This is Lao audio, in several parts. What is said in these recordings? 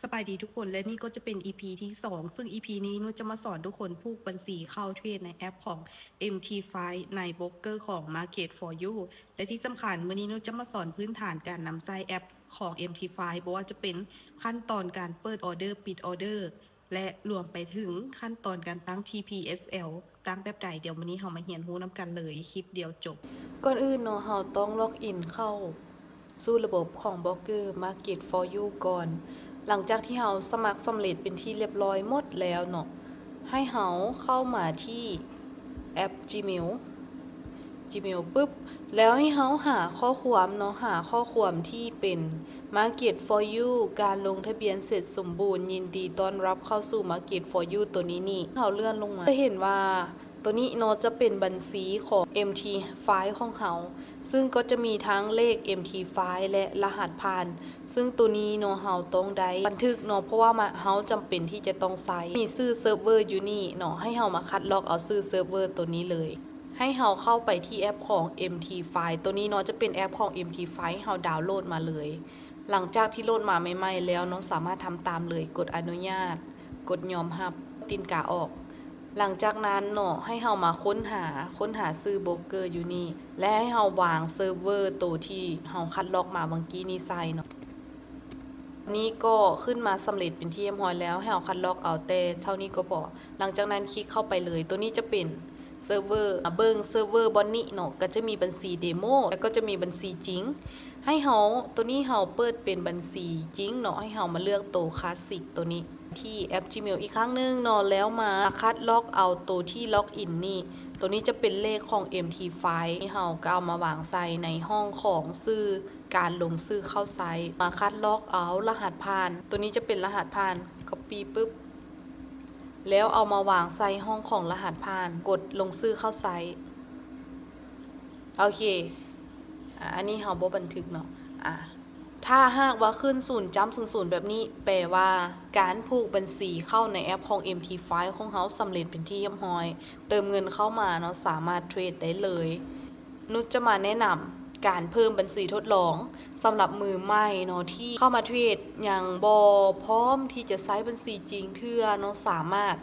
ສະບາຍດີທຸກຄົນ ແລະນີ້ກໍຈະເປັນ ອີພີ ທີສອງ ເຊິ່ງ ອີພີ ນີ້ນຸດຈະມາສອນທຸກຄົນຜູກບັນຊີເຂົ້າເທຣດໃນແອັບຂອງ ເອັມທີ ໄຟ ໃນໂບຣກເກີຂອງ Market for You ແລະທີ່ສຳຄັນ ມື້ນີ້ນຸດຈະມາສອນພື້ນຖານການນຳໃຊ້ແອັບຂອງ ເອັມທີ ໄຟ ບໍ່ວ່າຈະເປັນຂັ້ນຕອນການເປີດອອເດີ ປິດອອເດີ ແລະລວມໄປເຖິງຂັ້ນຕອນການຕັ້ງ ທີ ພີ ເອສ ແອລ ຕັ້ງແບບໃດ ດຽວມື້ນີ້ເຮົາມາຮຽນຮູ້ນຳກັນເລີຍ ຄລິບດຽວຈົບ. ກ່ອນອື່ນເນາະ ເຮົາຕ້ອງລັອກອິນເຂົ້າສູ່ລະບົບຂອງໂບຣກເກີ Market for You ກ່ອນ. ຫຼັງຈາກທີ່ເຮົາສະໝັກສຳເລັດເປັນທີ່ລຽບລ້ອຍໝົດແລ້ວເນາະ ໃຫ້ເຮົາເຂົ້າມາທີ່ແອັບ Gmail Gmail ປຶບ ແລ້ວໃຫ້ເຮົາຫາຂໍ້ຄວາມເນາະ ຫາຂໍ້ຄວາມທີ່ເປັນ Market for You ການລົງທະບຽນເສັດສົມບູນ ຍິນດີຕ້ອນຮັບເຂົ້າສູ່ Market for You ໂຕນີ້ນີ້ ເຮົາເລື່ອນລົງມາ ຈະເຫັນວ່າໂຕນີ້ເນາະ ຈະເປັນບັນຊີຂອງ ເອັມທີ ໄຟ ຂອງເຮົາ ເຊິ່ງກໍຈະມີທັງເລກ ເອັມທີ ໄຟ ແລະລະຫັດຜ່ານ ເຊິ່ງໂຕນີ້ເນາະ ເຮົາຕ້ອງໄດ້ບັນທຶກເນາະ ເພາະວ່າເຮົາຈຳເປັນທີ່ຈະຕ້ອງໃຊ້ ມີຊື່ເຊີບເວີຢູ່ນີ້ເນາະ ໃຫ້ເຮົາມາຄັດລອກເອົາຊື່ເຊີບເວີໂຕນີ້ເລີຍ. ໃຫ້ເຮົາເຂົ້າໄປທີ່ແອັບຂອງ ເອັມທີ ໄຟ ໂຕນີ້ເນາະ ຈະເປັນແອັບຂອງ ເອັມທີ ໄຟ ເຮົາດາວໂຫຼດມາເລີຍ. ຫຼັງຈາກທີ່ໂຫຼດມາໃໝ່ໆແລ້ວເນາະ ສາມາດທຳຕາມເລີຍ ກົດອະນຸຍາດ ກົດຍອມຮັບ ຕີນກາອອກ. ຫຼັງຈາກນັ້ນເນາະ ໃຫ້ເຮົາມາຄົ້ນຫາ ຄົ້ນຫາຊື່ໂບຣກເກີຢູ່ນີ້ ແລະໃຫ້ເຮົາວາງເຊີບເວີໂຕທີ່ເຮົາຄັດລອກມາເມື່ອກີ້ນີ້ໃສ່ເນາະ. ນີ້ກໍຂຶ້ນມາສຳເລັດເປັນທີ່ຮຽບຮ້ອຍແລ້ວ ໃຫ້ເຮົາຄັດລອກເອົາແຕ່ເທົ່ານີ້ກໍພໍ. ຫຼັງຈາກນັ້ນຄລິກເຂົ້າໄປເລີຍ ໂຕນີ້ຈະເປັນເຊີບເວີ ເບິ່ງເຊີບເວີບ່ອນນີ້ເນາະ ກໍຈະມີບັນຊີເດໂມ ແລ້ວກໍຈະມີບັນຊີຈິງ. ໃຫ້ເຮົາ ໂຕນີ້ເຮົາເປີດເປັນບັນຊີຈິງເນາະ ໃຫ້ເຮົາມາເລືອກໂຕຄລາສສິກໂຕນີ້ ທີ່ແອັບ Gmail ອີກຄັ້ງໜຶ່ງເນາະ ແລ້ວມາຄັດລອກເອົາໂຕທີ່ລັອກອິນນີ້ ໂຕນີ້ຈະເປັນເລກຂອງ ເອັມທີ ໄຟ ເຮົາກໍເອົາມາວາງໃສ່ໃນຫ້ອງຂອງຊື່ ການລົງຊື່ເຂົ້າໃຊ້ ມາຄັດລອກເອົາລະຫັດຜ່ານ ໂຕນີ້ຈະເປັນລະຫັດຜ່ານ Copy ປຶບ ແລ້ວເອົາມາວາງໃສ່ຫ້ອງຂອງລະຫັດຜ່ານ ກົດລົງຊື່ເຂົ້າໃຊ້. ໂອເຄ ອາ ອັນນີ້ເຮົາບໍ່ບັນທຶກເນາະ. ອາ ຖ້າຫາກວ່າຂຶ້ນສູນຈ້ຳສູນສູນແບບນີ້ ແປວ່າການຜູກບັນຊີເຂົ້າໃນແອັບຂອງ ເອັມທີ ໄຟ ຂອງເຮົາສຳເລັດເປັນທີ່ຮຽບຮ້ອຍ ເຕີມເງິນເຂົ້າມາເນາະ ສາມາດເທຣດໄດ້ເລີຍ. ນຸດຈະມາແນະນຳການເພີ່ມບັນຊີທົດລອງ ສຳລັບມືໃໝ່ເນາະ ທີ່ເຂົ້າມາເທຣດຍັງບໍ່ພ້ອມທີ່ຈະໃຊ້ບັນຊີຈິງເທື່ອເນາະ ສາມາດ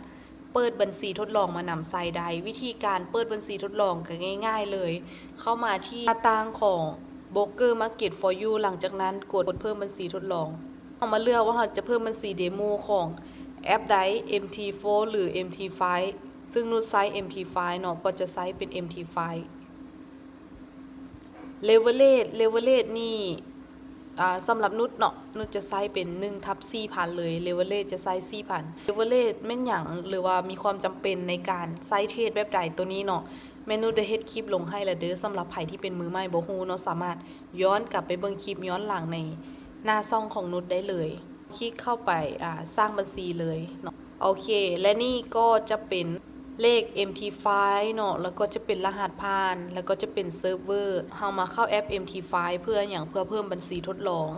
ເປີດບັນຊີທົດລອງມານຳໃຊ້ໄດ້. ວິທີການເປີດບັນຊີທົດລອງກໍງ່າຍໆເລີຍ ເຂົ້າມາທີ່ໜ້າຕ່າງຂອງໂບຣກເກີ Market for You ຫຼັງຈາກນັ້ນກົດເພີ່ມບັນຊີທົດລອງ. ເຮົາມາເລືອກວ່າເຮົາຈະເພີ່ມບັນຊີເດໂມຂອງແອັບໃດ ເອັມທີ ໂຟ ຫຼື ເອັມທີ ໄຟ ເຊິ່ງນຸດໃຊ້ ເອັມທີ ໄຟ ເນາະ ກໍຈະໃຊ້ເປັນ ເອັມທີ ໄຟ. Leverage Leverage ນີ້ ອາ ສຳລັບນຸດເນາະ ນຸດຈະໃຊ້ເປັນໜຶ່ງທັບສີ່ພັນເລີຍ Leverage ຈະໃຊ້ສີ່ພັນ. Leverage ແມ່ນຫຍັງ ຫຼືວ່າມີຄວາມຈຳເປັນໃນການໃຊ້ເທຣດແບບໃດ ໂຕນີ້ເນາະ ແມ່ນຸດໄດ້ເຮັດຄລິບລົງໃຫ້ແລ້ວເດີ. ສຳລັບໃຜທີ່ເປັນມືໃໝ່ບໍ່ຮູ້ເນາະ ສາມາດຍ້ອນກັບໄປເບິ່ງຄລິບຍ້ອນຫຼັງໃນໜ້າຊ່ອງຂອງນຸດໄດ້ເລີຍ. ຄລິກເຂົ້າໄປ ອາ ສ້າງບັນຊີເລີຍເນາະ. ໂອເຄ ແລະນີ້ກໍຈະເປັນເລກ ເອັມທີ ໄຟ ເນາະ ແລ້ວກໍຈະເປັນລະຫັດຜ່ານ ແລ້ວກໍຈະເປັນເຊີບເວີ. ເຮົາມາເຂົ້າແອັບ ເອັມທີ ໄຟ ເພື່ອຫຍັງ? ເພື່ອເພີ່ມບັນຊີທົດລອງ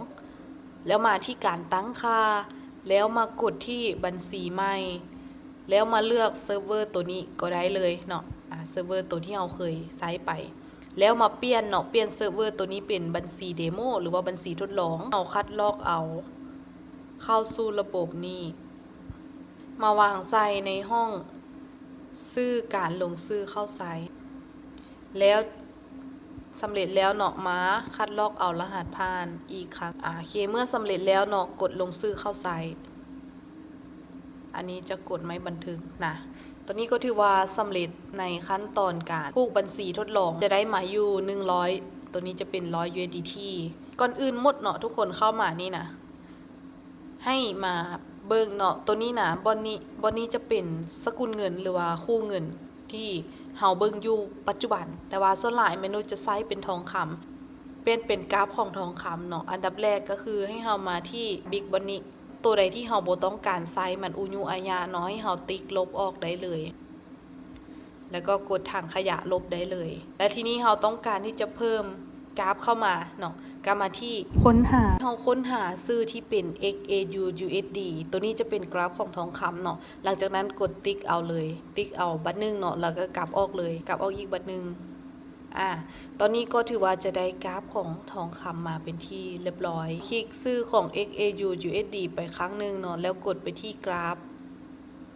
ແລ້ວມາທີ່ການຕັ້ງຄ່າ ແລ້ວມາກົດທີ່ບັນຊີໃໝ່ ແລ້ວມາເລືອກເຊີບເວີໂຕນີ້ກໍໄດ້ເລີຍເນາະ ອາ ເຊີບເວີໂຕທີ່ເຮົາເຄີຍໃຊ້ໄປ ແລ້ວມາປ່ຽນເນາະ ປ່ຽນເຊີບເວີໂຕນີ້ເປັນບັນຊີເດໂມ ຫຼືວ່າບັນຊີທົດລອງ. ເຮົາຄັດລອກເອົາເຂົ້າສູ່ລະບົບນີ້ ມາວາງໃສ່ໃນຫ້ອງຊື່ການລົງຊື່ເຂົ້າໃຊ້ ແລ້ວສຳເລັດແລ້ວເນາະ ມາຄັດລອກເອົາລະຫັດຜ່ານອີກຄັ້ງ. ອາ ໂອເຄ ເມື່ອສຳເລັດແລ້ວເນາະ ກົດລົງຊື່ເຂົ້າໃຊ້. ອັນນີ້ຈະກົດໄມ້ບັນທຶກນະ. ຕອນນີ້ກໍຖືວ່າສຳເລັດໃນຂັ້ນຕອນການຜູກບັນຊີທົດລອງ ຈະໄດ້ມາຢູ່ໜຶ່ງຮ້ອຍ ໂຕນີ້ຈະເປັນຮ້ອຍ ຢູເອສດີທີ. ກ່ອນອື່ນໝົດເນາະ ທຸກຄົນເຂົ້າມານີ້ນະ ໃຫ້ມາເບິ່ງເນາະ ໂຕນີ້ນະ ບ່ອນນີ້ ບ່ອນນີ້ຈະເປັນສະກຸນເງິນ ຫຼືວ່າຄູ່ເງິນທີ່ເຮົາເບິ່ງຢູ່ປັດຈຸບັນ ແຕ່ວ່າສ່ວນຫຼາຍແມ່ນຸດຈະໃຊ້ເປັນທອງຄຳ ປ່ຽນເປັນກາບຂອງທອງຄຳເນາະ. ອັນດັບແລກກໍຄືໃຫ້ເຮົາມາທີ່ບິກບ່ອນນີ້ ໂຕໃດທີ່ເຮົາບໍ່ຕ້ອງການໃຊ້ ມັນອູຍຸອາຍະເນາະ ໃຫ້ເຮົາຕິກລົບອອກໄດ້ເລີຍ ແລ້ວກໍກົດຖັງຂະຫຍະລົບໄດ້ເລີຍ. ແລະ ທີນີ້ເຮົາຕ້ອງການທີ່ຈະເພີ່ມກາບເຂົ້າມາເນາະ ກໍມາທີ່ຄົ້ນຫາ ເຮົາຄົ້ນຫາຊື່ທີ່ເປັນ ເອັກເອຢູ ຢູເອສດີ ໂຕນີ້ຈະເປັນກາບຂອງທອງຄຳເນາະ. ຫຼັງຈາກນັ້ນກົດຕິກເອົາເລີຍ ຕິກເອົາບັດໜຶ່ງເນາະ ແລ້ວກໍກັບອອກເລີຍ ກັບອອກອີກບັດໜຶ່ງ. ອາ ຕອນນີ້ກໍຖືວ່າຈະໄດ້ກຣາຟຂອງທອງຄຳມາເປັນທີ່ລຽບລ້ອຍ. ຄລິກຊື້ຂອງ ເອັກເອຢູ ຢູເອສດີ ໄປຄັ້ງໜຶ່ງເນາະ ແລ້ວກົດໄປທີ່ກຣາຟ.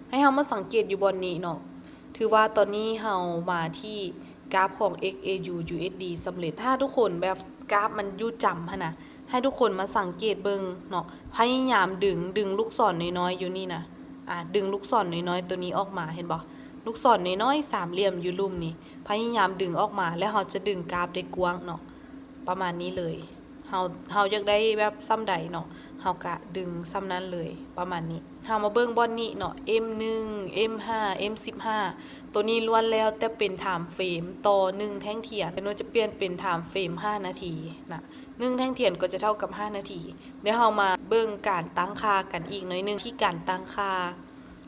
ໃຫ້ເຮົາມາສັງເກດຢູ່ບ່ອນນີ້ເນາະ ຖືວ່າຕອນນີ້ເຮົາມາທີ່ກຣາຟຂອງ ເອັກເອຢູ ຢູເອສດີ ສຳເລັດ. ຖ້າທຸກຄົນແບບກຣາຟມັນຢູ່ຈຳຫັ້ນນະ ໃຫ້ທຸກຄົນມາສັງເກດເບິ່ງເນາະ ພະຍາຍາມດຶງ ດຶງລູກສອນນ້ອຍໆຢູ່ນີ້ນະ ອາ ດຶງລູກສອນນ້ອຍໆໂຕນີ້ອອກມາ ເຫັນບໍ່? ລູກສອນນ້ອຍໆສາມຫຼ່ຽມຢູ່ລຸ່ມນີ້ ພະຍາຍາມດຶງອອກມາ ແລ້ວເຮົາຈະດຶງກຣາຟໄດ້ກວ້າງເນາະ ປະມານນີ້ເລີຍ. ເຮົາ ເຮົາຢາກໄດ້ແບບສ່ຳໃດເນາະ ເຮົາກະດຶງສ່ຳນັ້ນເລີຍ ປະມານນີ້. ເຮົາມາເບິ່ງບ່ອນນີ້ເນາະ ເອັມໜຶ່ງ ເອັມຫ້າ ເອັມສິບຫ້າ ໂຕນີ້ລ້ວນແລ້ວແຕ່ເປັນທາມເຟຣມຕໍ່ໜຶ່ງແທ່ງທຽນ. ດຽວໜູຈະປ່ຽນເປັນທາມເຟຣມຫ້ານາທີນະ ໜຶ່ງແທ່ງທຽນກໍຈະເທົ່າກັບຫ້ານາທີ. ດຽວເຮົາມາເບິ່ງການຕັ້ງຄ່າກັນອີກໜ້ອຍໜຶ່ງ ທີ່ການຕັ້ງຄ່າ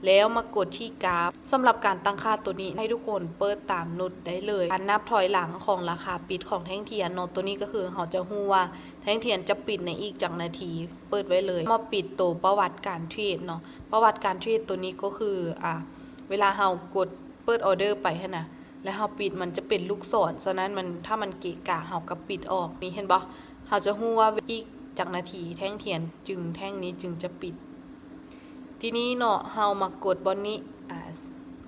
ແລ້ວມາກົດທີ່ກຣາຟ. ສຳລັບການຕັ້ງຄ່າໂຕນີ້ ໃຫ້ທຸກຄົນເປີດຕາມນຸດໄດ້ເລີຍ. ການນັບຖອຍຫຼັງຂອງລາຄາປິດຂອງແທ່ງທຽນເນາະ ໂຕນີ້ກໍຄືເຮົາຈະຮູ້ວ່າແທ່ງທຽນຈະປິດໃນອີກຈັກນາທີ ເປີດໄວ້ເລີຍ. ມາປິດໂຕປະຫວັດການເທຣດເນາະ ປະຫວັດການເທຣດໂຕນີ້ກໍຄື ອາ ເວລາເຮົາກົດເປີດອໍເດີໄປຫັ້ນນະ ແລ້ວເຮົາປິດ ມັນຈະເປັນລູກສອນ ສະນັ້ນມັນ ຖ້າມັນເກະກະ ເຮົາກໍປິດອອກ. ນີ້ເຫັນບໍ່? ເຮົາຈະຮູ້ວ່າອີກຈັກນາທີແທ່ງທຽນຈຶ່ງ ແທ່ງນີ້ຈຶ່ງຈະປິດ. ທີນີ້ເນາະ ເຮົາມາກົດບ່ອນນີ້ ອາ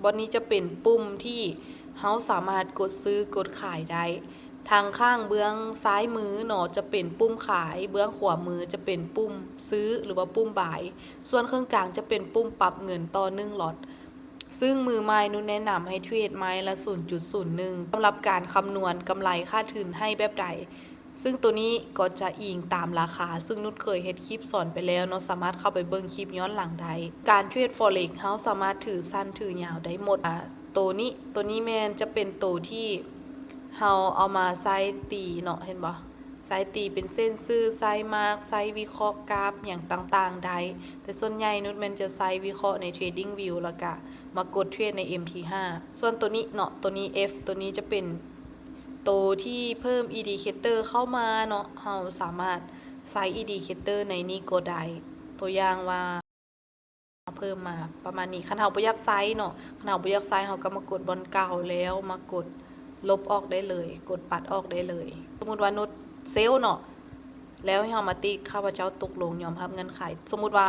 ບ່ອນນີ້ຈະເປັນປຸ່ມທີ່ເຮົາສາມາດກົດຊື້ກົດຂາຍໄດ້. ທາງຂ້າງເບື້ອງຊ້າຍມືເນາະ ຈະເປັນປຸ່ມຂາຍ, ເບື້ອງຂວາມືຈະເປັນປຸ່ມຊື້ ຫຼືວ່າປຸ່ມບາຍ, ສ່ວນເຄິ່ງກາງຈະເປັນປຸ່ມປັບເງິນຕໍ່ໜຶ່ງລັອດ. ຊຶ່ງມືໃໝ່ນຸດແນະນຳໃຫ້ເທຣດໄມ້ລະສູນຈຸດສູນໜຶ່ງ ສຳລັບການຄຳນວນກຳໄລຂາດທຶນໃຫ້ແບບໃດ, ຊຶ່ງໂຕນີ້ກໍຈະອີງຕາມລາຄາ ຊຶ່ງນຸດເຄີຍເຮັດຄລິບສອນໄປແລ້ວເນາະ ສາມາດເຂົ້າໄປເບິ່ງຄລິບຍ້ອນຫຼັງໄດ້. ການເທຣດ Forex ເຮົາສາມາດຖືສັ້ນຖືຍາວໄດ້ໝົດ. ອາ ໂຕນີ້ ໂຕນີ້ແມ່ນຈະເປັນໂຕທີ່ເຮົາເອົາມາໃຊ້ຕີເນາະ ເຫັນບໍ່? ໃຊ້ຕີເປັນເສັ້ນຊື່ ໃຊ້ມາກ ໃຊ້ວິເຄາະກາບຫຍັງຕ່າງໆໄດ້ ແຕ່ສ່ວນໃຫຍ່ນຸດແມ່ນຈະໃຊ້ວິເຄາະໃນ TradingView ແລ້ວກະມາກົດເທຣດໃນ ເອັມທີຫ້າ. ສ່ວນໂຕນີ້ເນາະ ໂຕນີ້ F ໂຕນີ້ຈະເປັນໂຕທີ່ເພີ່ມ Indicator ເຂົ້າມາເນາະ ເຮົາສາມາດໃຊ້ Indicator ໃນນີ້ກໍໄດ້ ຕົວຢ່າງວ່າ ເພີ່ມມາປະມານນີ້. ຄັນເຮົາບໍ່ຢາກໃຊ້ເນາະ ຄັນເຮົາບໍ່ຢາກໃຊ້ ເຮົາກໍມາກົດບ່ອນເກົ່າ ແລ້ວມາກົດລົບອອກໄດ້ເລີຍ ກົດປັດອອກໄດ້ເລີຍ. ສົມມຸດວ່ານຸດເຊວເນາະ ແລ້ວໃຫ້ເຮົາມາຕິກ ຂ້າພະເຈົ້າຕົກລົງຍອມຮັບເງື່ອນໄຂ. ສົມມຸດວ່າ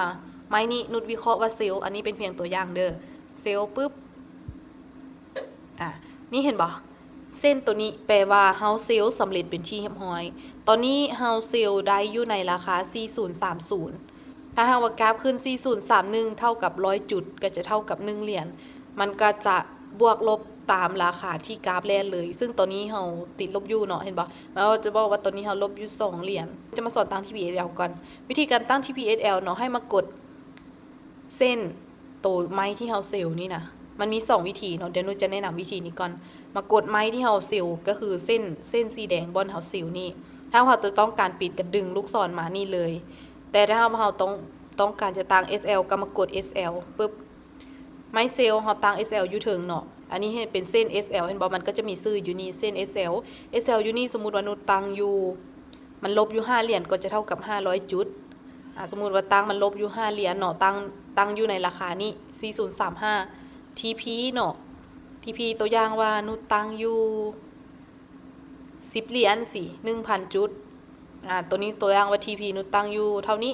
ໄມ້ນີ້ນຸດວິເຄາະວ່າເຊວ ອັນນີ້ເປັນພຽງຕົວຢ່າງເດີ ເຊວປຶບ ອາ ນີ້ເຫັນບໍ່? ເສັ້ນໂຕນີ້ແປວ່າເຮົາເຊວສຳເລັດເປັນທີ່ຮຽບຮ້ອຍ. ຕອນນີ້ເຮົາເຊວໄດ້ຢູ່ໃນລາຄາສີ່ສູນສາມສູນ. ຖ້າຫາກວ່າກາບຂຶ້ນສີ່ສູນສາມໜຶ່ງເທົ່າກັບຮ້ອຍຈຸດ ກໍຈະເທົ່າກັບໜຶ່ງຫຼຽນ ມັນກໍຈະບວກລົບຕາມລາຄາທີ່ກາບແລ່ນເລີຍ. ຊຶ່ງຕອນນີ້ເຮົາຕິດລົບຢູ່ເນາະ ເຫັນບໍ່? ແລ້ວຈະບອກວ່າຕອນນີ້ເຮົາລົບຢູ່ສອງຫຼຽນ. ຈະມາສອນຕັ້ງ TPSL ກ່ອນ. ວິທີການຕັ້ງ TPSL ເນາະ ໃຫ້ມາກົດ ເສັ້ນໂຕໄມ້ທີ່ເຮົາເຊວນີ້ນະ ມັນມີສອງວິທີເນາະ ດຽວໜູຈະແນະນຳວິທີນີ້ກ່ອນ. ມາກົດໄມ້ທີ່ເຮົາເຊວ ກໍຄືເສັ້ນ ເສັ້ນສີແດງບ່ອນເຮົາເຊວນີ້ ຖ້າເຮົາຈະຕ້ອງການປິດ ກໍດຶງລູກສອນມານີ້ເລີຍ. ແຕ່ຖ້າເຮົາຕ້ອງ ຕ້ອງການຈະຕັ້ງ SL ກໍມາກົດ SL ປຶບ ໄມ້ເຊວ ເຮົາຕັ້ງ SL ຢູ່ເທິງເນາະ ອັນນີ້ເຮັດເປັນເສັ້ນ SL ເຫັນບໍ່? ມັນກໍຈະມີຊື່ຢູ່ນີ້ ເສັ້ນ SL SL ຢູ່ນີ້ ສົມມຸດວ່ານຸດຕັ້ງຢູ່ ມັນລົບຢູ່ຫ້າຫຼຽນ ກໍຈະເທົ່າກັບຫ້າຮ້ອຍຈຸດ. ອາ ສົມມຸດວ່າຕັ້ງມັນລົບຢູ່ຫ້າຫຼຽນເນາະ ຕັ້ງ ຕັ້ງຢູ່ໃນລາຄານີ້ ສີ່ສູນສາມຫ້າ TP ເນາະ TP ຕົວຢ່າງວ່ານຸດຕັ້ງຢູ່ສິບຫຼຽນຊີ້ ໜຶ່ງພັນຈຸດ. ອາ ຕົວນີ້ຕົວຢ່າງວ່າ TP ນຸດຕັ້ງຢູ່ເທົ່ານີ້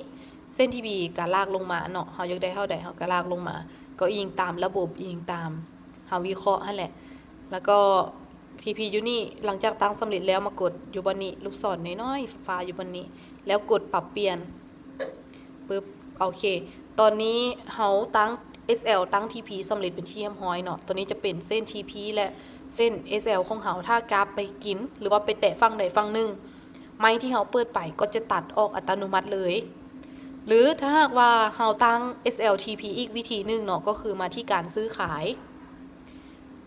ເສັ້ນ TP ກໍລາກລົງມາເນາະ ເຮົາຢາກໄດ້ເທົ່າໃດເຮົາກໍລາກລົງມາ ກໍອີງຕາມລະບົບ ອີງຕາມເຮົາວິເຄາະຫັ້ນແຫຼະ. ແລ້ວກໍ TP ຢູ່ນີ້ ຫຼັງຈາກຕັ້ງສຳເລັດແລ້ວ ມາກົດຢູ່ບ່ອນນີ້ ລູກສອນນ້ອຍໆຟ້າໆຢູ່ບ່ອນນີ້ ແລ້ວກົດປັບປ່ຽນ ປຶບ ໂອເຄ ຕອນນີ້ເຮົາຕັ້ງ SL ຕັ້ງ TP ສຳເລັດເປັນທີ່ຮຽບຮ້ອຍເນາະ ຕົວນີ້ຈະເປັນເສັ້ນ TP ແລະ ເສັ້ນ SL ຂອງເຮົາ. ຖ້າກາບໄປກິນ ຫຼືວ່າໄປແຕະຝັ່ງໃດຝັ່ງໜຶ່ງ ໄມ້ທີ່ເຮົາເປີດໄປກໍຈະຕັດອອກອັດຕະໂນມັດເລີຍ. ຫຼືຖ້າຫາກວ່າເຮົາຕັ້ງ SL TP ອີກວິທີໜຶ່ງເນາະ ກໍຄືມາທີ່ການຊື້ຂາຍ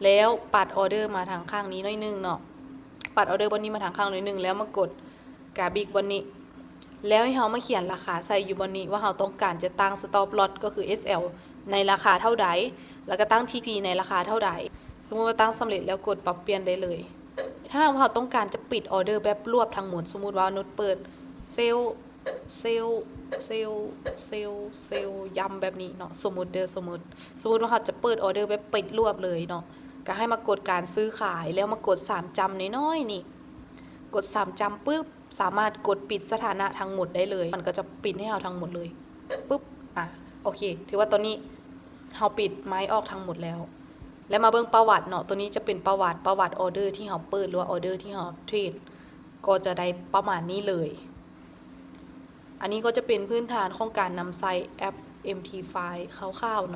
ແລ້ວປັດອໍເດີມາທາງຂ້າງນີ້ໜ້ອຍໜຶ່ງເນາະ ປັດອໍເດີບ່ອນນີ້ມາທາງຂ້າງໜ້ອຍໜຶ່ງ ແລ້ວມາກົດກາບິກບ່ອນນີ້ ແລ້ວໃຫ້ເຮົາມາຂຽນລາຄາໃສ່ຢູ່ບ່ອນນີ້ ວ່າເຮົາຕ້ອງການຈະຕັ້ງ stop loss ກໍຄື SL ໃນລາຄາເທົ່າໃດ ແລ້ວກໍຕັ້ງ TP ໃນລາຄາເທົ່າໃດ. ສົມມຸດວ່າຕັ້ງສຳເລັດແລ້ວກົດປັບປ່ຽນໄດ້ເລີຍ. ຖ້າຫາກວ່າເຮົາຕ້ອງການຈະປິດອໍເດີແບບລວບທັງໝົດ ສົມມຸດວ່ານຸດເປີດ sell sell sell sell sell ຢ້ຳແບບນີ້ເນາະ ສົມມຸດເດີ ສົມມຸດ ສົມມຸດວ່າເຮົາຈະເປີດອໍເດີແບບປິດລວບເລີຍເນາະ ກໍໃຫ້ມາກົດການຊື້ຂາຍ ແລ້ວມາກົດສາມຈ້ຳນ້ອຍໆນີ້ ກົດສາມຈ້ຳປຶບ ສາມາດກົດປິດສະຖານະທັງໝົດໄດ້ເລີຍ ມັນກໍຈະປິດໃຫ້ເຮົາທັງໝົດເລີຍ ປຶບ ອາ ໂອເຄ ຖືວ່າຕອນນີ້ເຮົາປິດໄມອອກທັງໝົດແລ້ວ ແລະ ມາເບິ່ງປະຫວັດເນາະ ໂຕນີ້ຈະເປັນປະຫວັດ ປະຫວັດອອເດີທີ່ເຮົາເປີດ ຫຼືວ່າອອເດີທີ່ເຮົາເທຣດ ກໍຈະໄດ້ປະມານນີ້ເລີຍ. ອັນນີ້ກໍຈະເປັນພື້ນຖານຂອງການນຳໃຊ້ແອັບ ເອັມທີໄຟ ຄ່າວໆເນາະ.